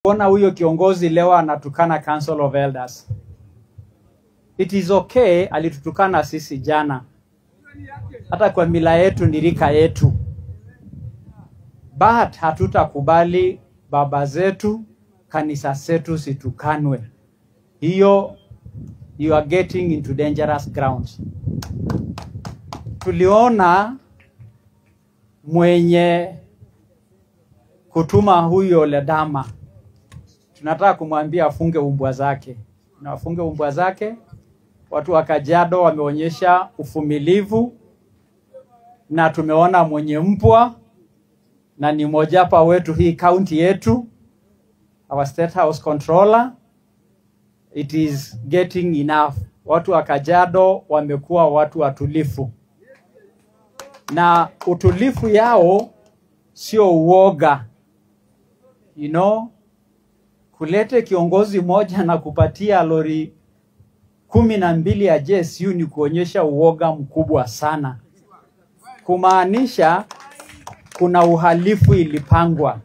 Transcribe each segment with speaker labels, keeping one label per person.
Speaker 1: Kuona huyo kiongozi leo anatukana Council of Elders. It is okay, alitutukana sisi jana. Hata kwa mila yetu ni rika yetu. But hatutakubali baba zetu, kanisa zetu zitukanwe. Hiyo you are getting into dangerous grounds. Tuliona mwenye kutuma huyo Ledama. Tunataka kumwambia afunge umbwa zake. Na afunge umbwa zake. Watu wa Kajiado wameonyesha uvumilivu na tumeona mwenye mpwa na ni mmoja hapa wetu hii county yetu, our State House controller. It is getting enough. Watu wa Kajiado wamekuwa watu watulifu, na utulifu yao sio uoga. Kulete kiongozi moja na kupatia lori 12 ya JSU ni kuonyesha uoga mkubwa sana, kumaanisha kuna uhalifu ilipangwa.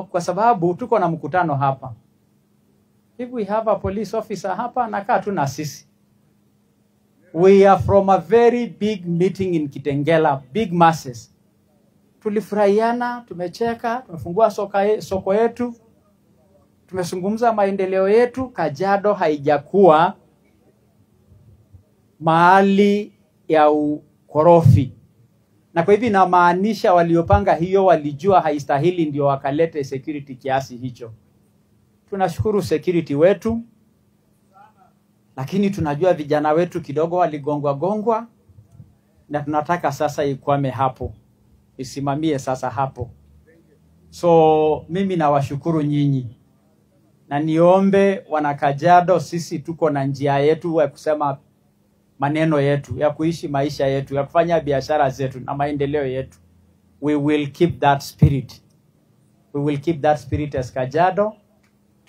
Speaker 1: Kwa sababu tuko na mkutano hapa. If we have a police officer hapa, anakaa tu na sisi. We are from a very big meeting in Kitengela, big masses. Tulifurahiana, tumecheka, tumefungua soko yetu, tumezungumza maendeleo yetu. Kajiado haijakuwa mahali ya ukorofi. Na kwa hivi inamaanisha waliopanga hiyo walijua haistahili, ndio wakalete security kiasi hicho. Tunashukuru security wetu, lakini tunajua vijana wetu kidogo waligongwa gongwa, na tunataka sasa ikwame hapo, isimamie sasa hapo. So mimi nawashukuru nyinyi, na niombe wana Kajiado, sisi tuko na njia yetu ya kusema maneno yetu, ya kuishi maisha yetu, ya kufanya biashara zetu na maendeleo yetu. We will keep that spirit. We will keep that spirit as Kajiado.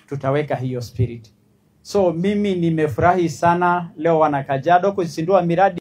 Speaker 1: Tutaweka hiyo spirit. So mimi nimefurahi sana leo wana Kajiado kuzindua miradi.